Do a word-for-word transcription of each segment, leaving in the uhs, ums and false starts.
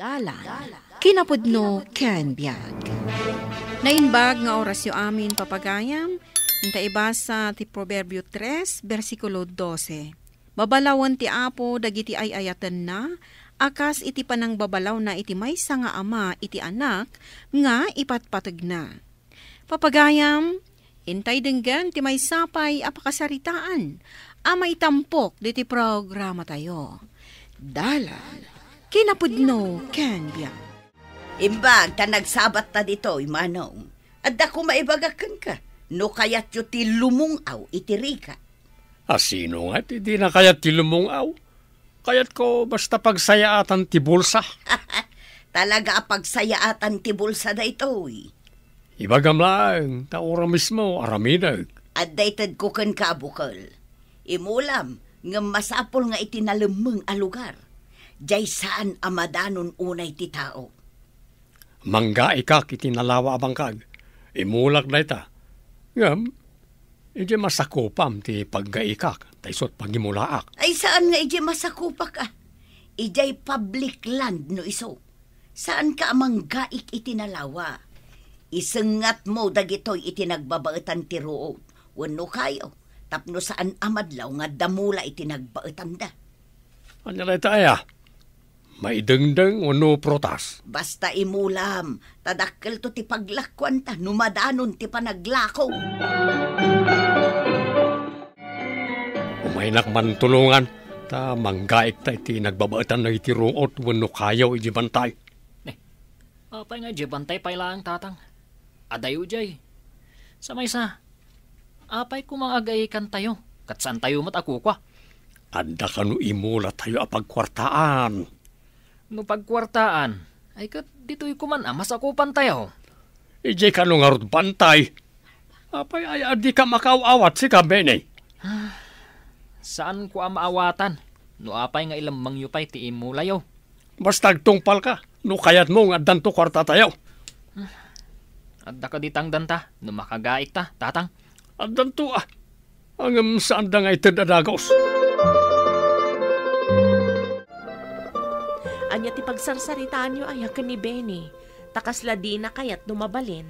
Dalan, kinapudno ken biag. Naimbag nga orasyo amin, papagayam, inta ibasa ti Proverbio tres, bersikulo dose. Babalawen ti Apo dagiti ay-ayatenna, a kas iti panangbabalawna iti maysa nga ama iti anak nga ipatpategna. Papagayam, intay denggen ti maysa pay a pakasaritaan a maitampok diti programatayo. Dalan, kinapudno ken biag. Imbag ta nagsabatta ditoy, Manong. Adda koma ibagak kenka, no kayatyo ti lumung-aw iti rika. A sino nga ti dina kayat ti lumung-aw? Kayatko basta pagsayaatan ti bulsa. Talaga a pagsayaatan ti bulsa daytoy. Ibagam laeng, ta ura mismo, aramidek. Adda itedko kenka a bukel. Imulam, ngem masapul nga iti nalemmeng a lugar. Diay saan a madanon unay ti tao. Manggaikak iti nalawa a bangkag. Imulak dayta. Ngem, idiay masakupam ti paggaikak, ta isu ti pangimulaak. Ay, saan nga idiay masakupak, a? Idiay public land no isu. Saanka a manggaik iti nalawa. Isengatmo dagitoy iti nagbabaetan ti ruot wenno kayo, tapno saan a madlaw nga adda mula iti nagbaetanda. Ania dayta aya? Maidengdeng wenno prutas? Basta imulam, ta dakkelto ti paglakuanta no madanon ti panaglako. Umaynak man tulongan, ta manggaikta iti nagbabaetan dagiti ruot wenno kayo iti bantay. Eh, apay nga iti bantay pay laeng, Tatang? Adayo jay. Sa maysa, apay koma nga agaikantayo, ket saantayo met a kukua? Adda kano imulatayo a pagkuartaan. No pagkuartaan, ay ket ditoy koman a masakupantayo. Idiay kano ngarud bantay. Apay ay a dika makaaw-awat, sika, Benny? Saanko a maawatan no apay nga ilemmengyo pay ti imulayo. Basta agtungpalka no kayatmo nga addanto kuartatayo. Adda kadi tangdanta no makagaikta, Tatang? Addanto, a. Ngem saanda nga ited a dagus. Ania ti pagsarsaritaanyo aya ken ni Benny? Ta kasla dina kayat no mabalin.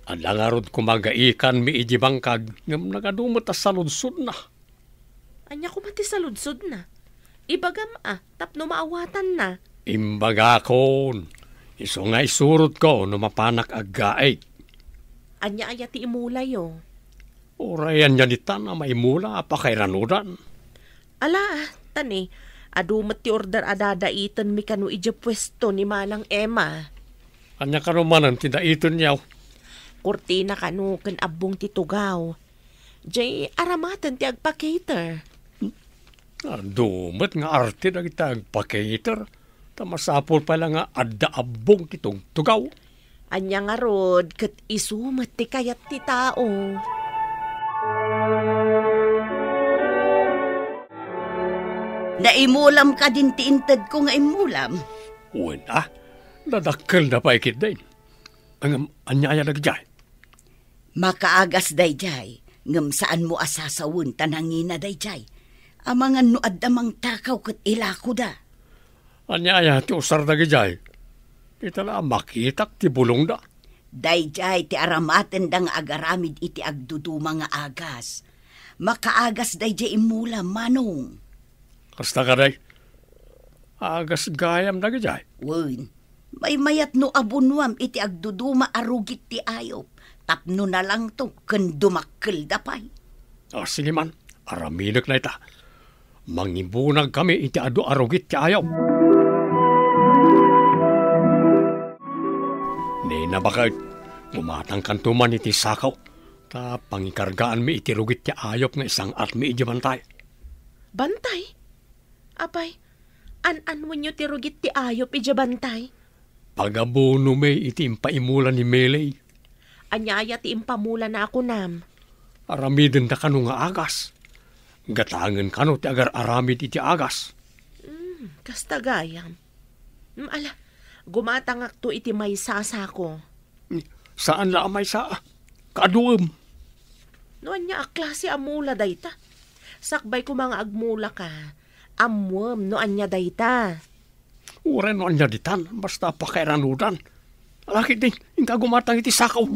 Adda ngarud koma gaikanmi iti bangkag, ngem nagadu met a saludsodna. Ania koma ti saludsodna? Ibagam a, tapno maawatanna. Imbagakon, isu nga isurotko no mapanak aggaik. Ania aya ti imulayo? Uray ania ditan a maimula a pakairanudan? Ala, ta ni, adu met ti order a dadaitenmi kano idiay puesto ni Manang Emma. Ania kano manen ti daitenyo? Kurtina kano ken abbong ti tugaw. Jay aramaten ti agpa-cater. Adu met nga arte dagiti agpa-cater, ta masapul pay la nga adda abbong ti tugtugaw. Ania ngarud, ket isu met ti kayat ti tao. Naimulam kadin ti intedko nga immulam? Wen a, nadakkelda pay ketdin. Ngem, ania aya dagijay? Makaagas dayjay, ngem saanmo a sasawen ta nangina dayjay. Amangan no adda mangtakaw ket ilakoda. Ania aya ti usar dagijay? Ita la a makitak ti bulongda. Dayjay ti aramatenda nga agaramid iti agduduma nga agas. Makaagas dayjay immulam, Manong. Kasta kadi? Agas gayam dagijay? Wen, maymayat no abunuam iti agduduma a rugit ti ayop, tapno nalangto ken dumakkelda pay. A, sige man, aramidek dayta. Mangibunagkami iti adu a rugit ti ayop. Ni nabaket, gumatangkanto man iti sako, ta pangikargaanmi iti rugit ti ayop nga isang-atmi idiay bantay. Bantay? Apay, an-anwenyo ti rugit ti ayop idiay bantay? Pagabunomi iti impaimula ni Mele. Ania aya ti impamulana a kunam? Aramidenda kano nga agas. Gatangen kano ti agar-aramid iti agas. Hmm, kasta gayam. Hmm, ala, gumatangakto iti maysa a sako. Saan la a maysa, a. Kaaduem. No ania a klase a mula dayta? Sakbay koma nga agmulaka, ammuem no ania dayta. Uray no ania ditan, basta pakairanudan. Ala ketdi, inka gumatang iti sako.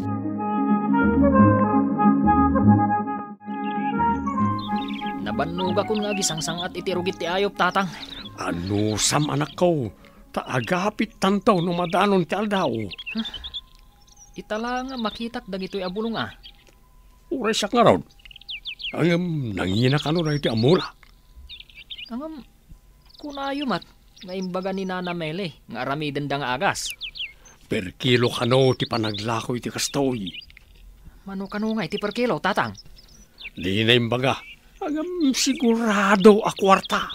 Nabannogakon nga agisangsang-at iti rugit ti ayup, Tatang. Anusam, anakko, ta agapittanto no madanon ti aldaw. Ita la nga makitak dagitoy a bulong a. Uray siak ngarud. Ngem nangina kano dagiti a mula. Ngem, kunayo met nga imbaga ni Nana Mele nga aramidenda nga agas. Per kilo kano ti panaglako iti kastoy. Mano kano nga iti per kilo, Tatang? Dina imbaga. Ngem sigurado a kuarta.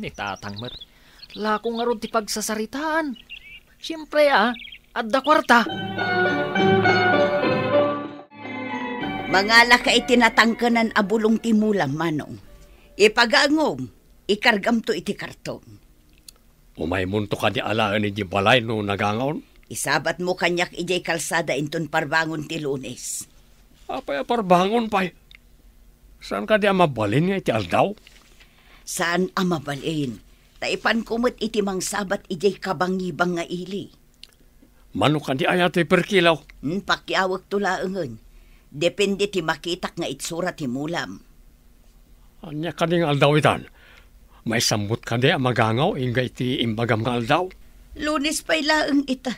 Ni Tatang met. Lako ngarud ti pagsasaritaan. Siempre, a, adda kuarta. Mangalaka iti natangkenan a bulong ti mulam, Manong. Ipagangom, ikargamto iti karton. Umaymonto kadi alaen idiay balay no nagangaon? Isabatmo kaniak idiay kalsada inton parbangon ti Lunes. Apay a parbangon pay? Saan kadi a mabalin nga iti aldaw? Saan a mabalin. Ta ipanko met iti mangsabat idiay kabangibang nga ili. Mano kadi aya ti per kilo? Hmm, pakiawekto laengen. Depende ti makitak nga itsura ti mulam. Ania kadi nga aldaw itan? Maisammot kadi a magangaw inga iti imbagam nga aldaw? Lunes pay laeng ita.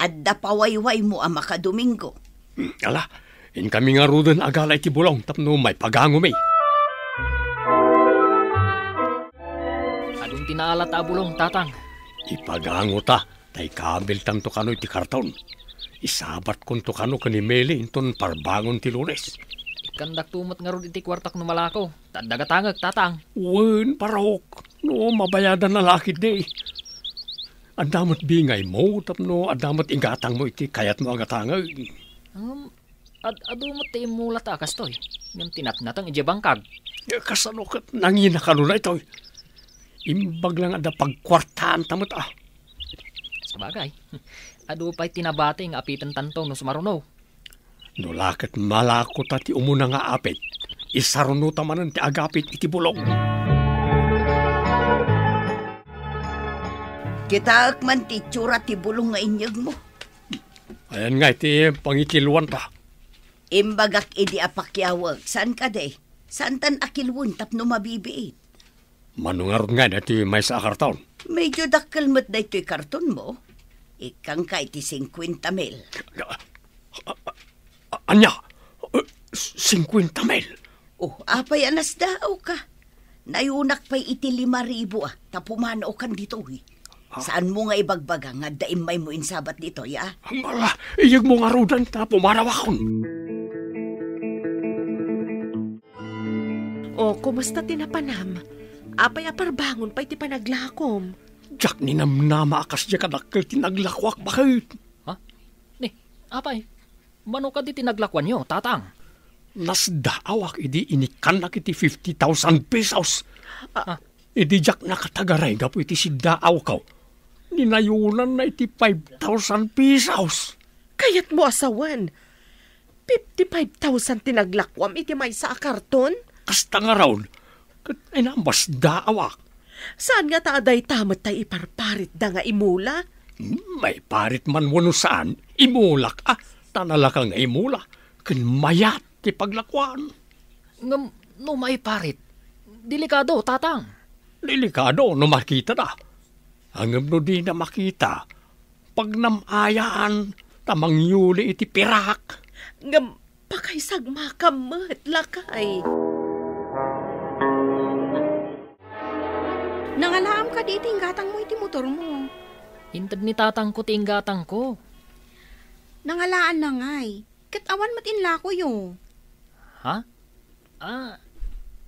Adda pawaywaymo a makadomingo. Hmm, ala, inkami ngaruden a gala iti bulong tapno maipagangomi. Adun ti naalata a bulong, Tatang. Ipagangota, ta ikabiltanto kano iti karton. Isabatkonto kano ken ni Meli inton parbangon ti Lunes. Ikkandakto met ngarud iti kuartak no malako, ta adda gatangek, Tatang. Wen, parok, no mabayadan a la ketdi. Adda met bingaymo tapno adda met igatangmo iti kayatmo a gatangek. Ngem, ad-, adu met ti immulata a kastoy, ngem ti natnateng idiay bangkag. Eh, kasano ket nangina kano daytoy? Imbag la nga adda pagkuartaanta met a. Sabagay, adu pay ti nabati nga apitentanto no sumaruno. No la ket malakota ti umuna nga apit, isarunota manen ti agapit iti bulong. Kitaek man ti itsura ti bulong nga inyegmo. Ayan nga iti pangikiluanta. Imbagak idi a pakiawek, saan kadi? Saantan a kiluen tapno mabibiit? Mano ngarud ngay daytoy maysa a karton? Medyo dakkel met daytoy kartonmo. Ikkangka iti singkuenta mil. A, a, a, ania? Eh, singkuenta mil? Oh, apay a nasdaawka? Nayunak pay iti lima ribu a, ta pumanaokan ditoy. Ah. Saanmo nga ibagbaga nga adda immaymo insabat ditoy, a? Ala, iyegmo ngaruden ta pumanawakon. O, kumusta ti napanam? Apay a parbangon pay ti panaglakom? Diak ninamnama a kasdiay a dakkel ti naglakoak, baket. Ha? Ni, apay, mano kadi ti naglakoanyo, Tatang? Nasdaawak idi inikkannak iti fifty thousand pesos. Ah. Idi diak nakatagaray gapu iti siddaawko, ninayonanna iti five thousand pesos. Kayatmo a sawen, fifty-five thousand ti naglakuam iti maysa a karton? Kasta ngarud, ket inambasdaawak. Saan ngata a dayta met tay iparparitda nga imula? Hmm, maiparit man wenno saan, imulak a, ta nalaka nga imula, ken mayat ti paglakuan. Ngem no maiparit, delikado, Tatang. Delikado no makitada. Ngem no dina makita, pagnam-ayaan ta mangyuli iti pirak. Ngem pakaisagmakam met, lakay. Nangalaam kadi iti inggatangmo iti motormo? Inted ni tatangko ti inggatangko. Nangalaan ngay. Ket awan met inlakoyo. Ha? Ah,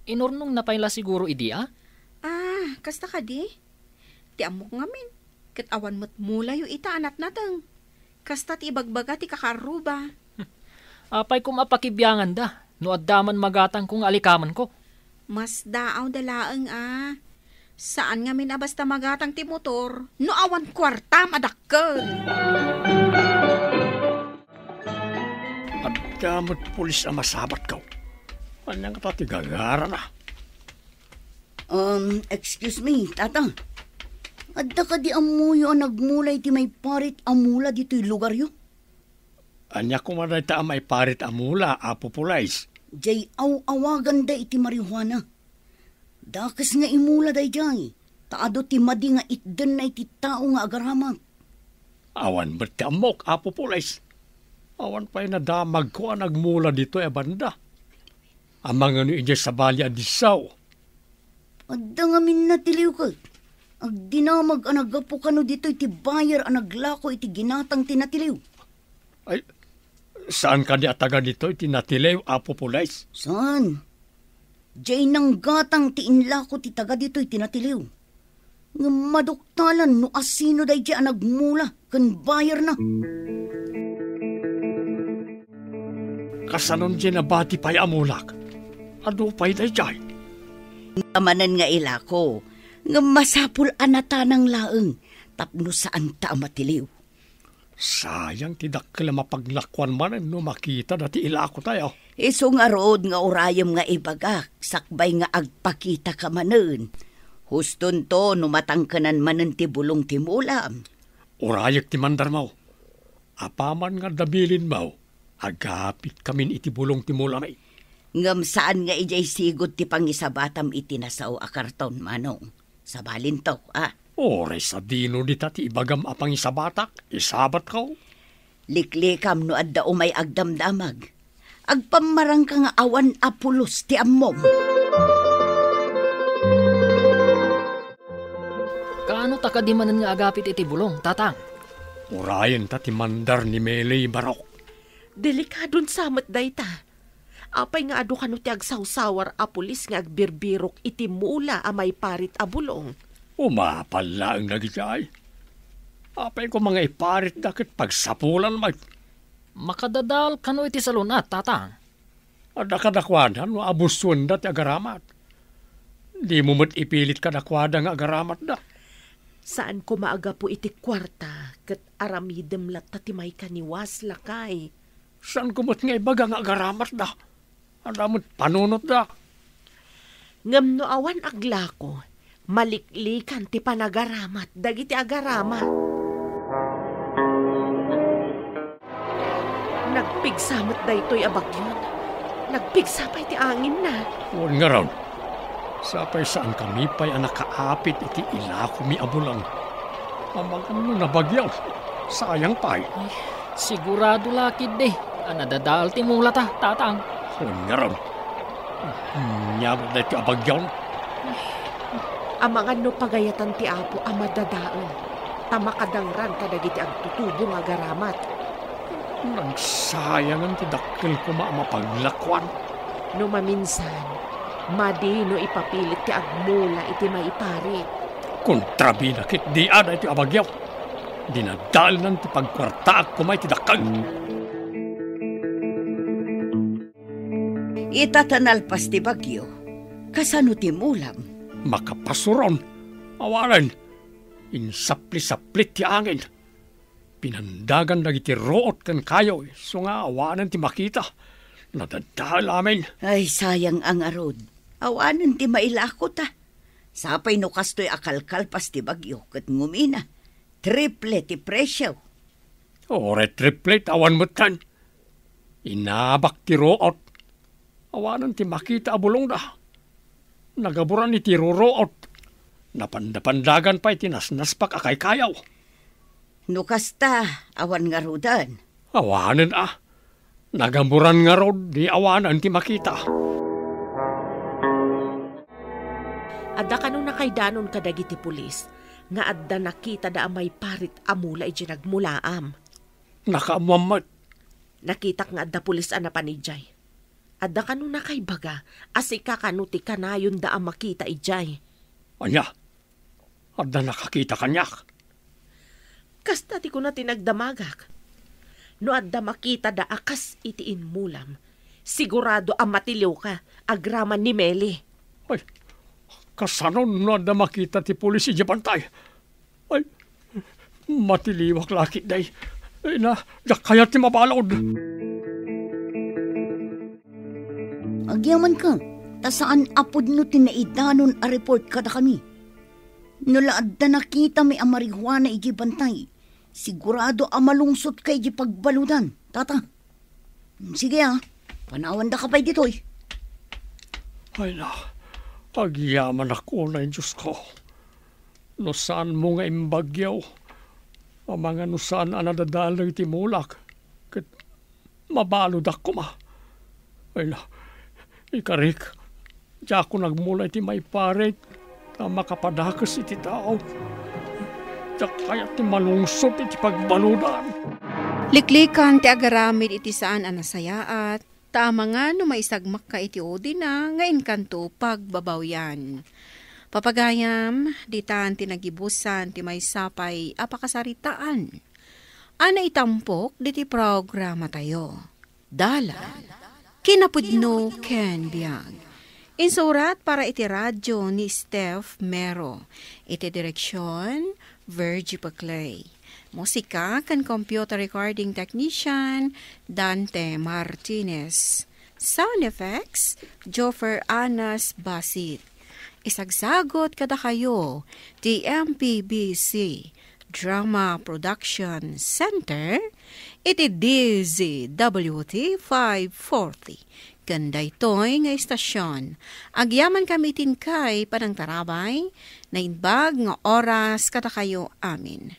inurnongna pay la siguro idi, a? Ah, kasta kadi? Ti ammok ngamin, ket awan met mulayo ita a natnateng. Kasta ti ibagbaga ti kakaarruba. Apay koma a pakibianganda no adda man magatangko nga alikamenko? Masdaawda laeng a. Saan ngamin a basta magatang ti motor no awan kuartam a dakkel. Adda met pulis a masabatko. Ania ngata ti gagarana? Um, excuse me, Tatang. Adda kadi ammoyo a nagmula iti maiparit a mula ditoy lugaryo? Ania koma dayta a maiparit a mula, Apo Pulis? Jay aw-awaganda iti marijuana. Dakes nga imula dayjay, ta adu ti madi nga itdenna iti tao nga agaramat. Awan met ti ammok, Apo Pulis. Awan pay nadamagko a nagmula ditoy a banda. Amangan no idiay sabali a disso. Adda ngamin natiliw ket agdinamag a naggapu kano ditoy ti buyer a naglako iti ginatang ti natiliw. Ay, saan kadi a taga ditoy ti natiliw, Apo Pulis? Saan? Jay nanggatang ti inlako ti taga ditoy ti natiliw. Ngem maduktalan no asino daydi a nagmula ken bayarna. Kasanon diay nabati pay a mulak? Adu pay daydiay? Manen nga ilako, ngem masapul a natanang laeng tapno saanta a matiliw. Sayang ti dakkel a mapaglakuan manen no makitada ti ilakotayo. Isu ngarud nga urayem nga ibagak, sakbay nga agpakitaka manen. Hustonto no matangkenan manen ti bulong ti mulam. Urayek ti mandarmo. Apaman nga adda bilinmo, agapitkamin iti bulong ti mulami. Ngem saan nga idiay sigud ti pangisabatam iti nasao a karton, Manong. Sabalinto, a. Uray sadino dita ti ibagam a pangisabatak, isabatko? Liklikam no adda umay agdamdamag. Agpammarangka nga awan a pulos ti ammom. Kaano ta kadi manen nga agapit iti bulong, Tatang? Urayenta ti mandar ni Meli, Barok. Delikadon sa met dayta. Apay nga adu kano ti agsawsawar a pulis nga agbirbirok iti mula a maiparit a bulong? Umapal laeng dagiti ay. Apay koma nga iparitda ket pagsapulan met. Makadadael kano iti salun-at, Tatang? Adda kadakuada no abusuenda ti agaramat. Dimo met ipilit kadakuada nga agaramatda. Saan koma a gapu iti kuarta ket aramidem latta ti maikaniwas, lakay. Saanko met nga ibaga nga agaramatda. Adda met panunotda. Ngem no awan aglako, maliklikan ti panagaramat dagiti agaramat. Nagpigsa met daytoy a bagyon. Nagpigsa pay ti anginna. Wen ngarud, sapay saankami pay a nakaapit iti ilakomi a bulong. Amangan no nabagyo, sayang pay. Ay, sigurado la ketdi a nadadael ti mulata, Tatang. Wen ngarud, ania met daytoy a bagyo? Amangan no pagayatan ti Apo a madadael, ta makadangran kadagiti agtutubo nga agaramat. Nagsayangan ti dakkel koma a mapaglakuan. No maminsan, madi no ipapilit ti agmula iti maiparit. Kontrabida ketdi a daytoy a bagyo. Dinadaelnan ti pagkuartaak koma iti dakkel. Ita ta nalpas ti bagyo, kasano ti mulam? Makapasuron. Awanen, insaplisaplit ti angin. Pinandagan dagiti ruot ken kayo, isu nga awanen ti makita. Nadadael amin. Ay, sayang a ngarud. Awanen ti mailakota. Sapay no kastoy a kalkalpas ti bagyo ket ngumina. Triple ti presio. Uray triple, awan metten. Inabak ti ruot. Awanen ti makita a bulongda. Nagaburan iti ruruot. Napandapandagan pay ti nasnaspak a kaykayaw. No kasta, awan ngaruden. Awanen a. Nagaburan ngarud, di awanen ti makita. Adda kano nakaidanon kadagiti pulis nga adda nakitada a maiparit a mula idiay nagmulaam? Nakaammoan met. Nakitak nga adda pulis a napan idiay. Adda kano nakaibaga a sika kano ti kanayonda a makita idiay? Ania? Adda nakakita kaniak? Kasta ti kuna ti nagdamagak. No adda makitada a kas iti inmulam, sigurado a matiliwka agraman ni Meli. Ay, kasano no adda makita ti pulis idiay bantay? Ay, matiliwak la ketdi. Ay na, diak kayat ti mabalud. Agyamankon, ta saan a pudno ti naidanon a report kadakami. No la adda nakitami a marijuana iti bantay, sigurado a malungsotka iti pagbaludan, tata. Sige, a, panawandaka pay ditoy. Ay na, agyamanak unay, Diosko. No saanmo nga imbagyo, amangan no saan a nadadaleng ti mulak, ket mabaludak koma. Ay na, ikarik, diakon agmula iti maiparit a makapadakes iti tao. Diak kayat ti malungsot iti pagbaludan. Liklikan ti agaramid iti saan a nasayaat, ta amangan no maisagmakka iti udina nga inkanto pagbabawian. Papagayam, ditan ti nagibusan ti maysa pay a pakasaritaan a naitampok diti programatayo. Dalan, kinapudno ken biag. Insurat para iti radyo ni Steph Mero. Iti direksyon, Virgie Paclay. Musika ken computer recording technician, Dante Martinez. Sound effects, Joffer Anas Basit. Isagsagot kadakayo ti M P B C Drama Production Center iti D Z W T five forty. Ken daytoy nga istasyon, agyamankami iti inkay panangtarabay, naimbag nga oras kadakayo amin.